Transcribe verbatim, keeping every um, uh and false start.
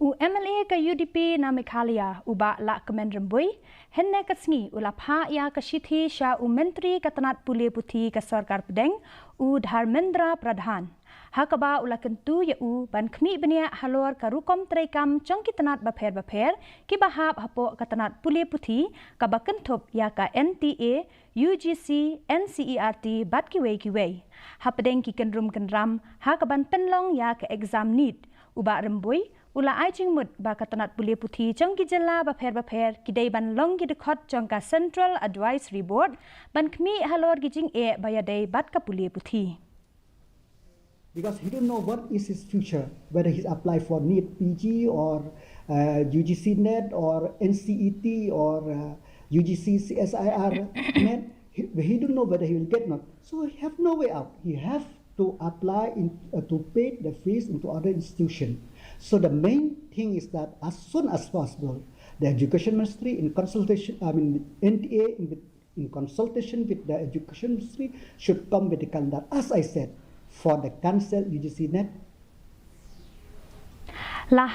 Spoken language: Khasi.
U M L A ka U D P na Meghalaya, u Bah Lahkmen Rymbui, hynne ka sngi u la phah ïa ka shithi sha u Myntri ka tnat pule puthi ka Sorkar Pdeng, u Dharmendra Pradhan. Ha kaba u la kyntu ïa u ban khmih bniah halor ka rukom treikam jong ki tnat bapher bapher, kiba hap hapoh ka tnat pule puthi, kaba kynthup ïa ka N T A, U G C, N C E R T bad kiwei kiwei. Hapdeng ki kynrum kynram ha kaban pynlong ïa ka exam NEET, u Bah Rymbui u la ai jingmut ba ka tnat pule puthi jong ki jylla bapher bapher ki dei ban long ki dkhot jong ka Central Advisory Board ban khmih halor ki jingeh ba ïadei bad ka pule puthi. Because he don't know what is his future, whether he's apply for NEET P G or uh, U G C NET or N C E T or uh, U G C C S I R NET. He, he don't know whether he will get not. So he have no way out. He have to apply in, uh, to pay the fees into other institution. So the main thing is that as soon as possible, the education ministry in consultation, I mean N T A in, in consultation with the education ministry should come with the calendar, as I said, for the cancel U G C NET. La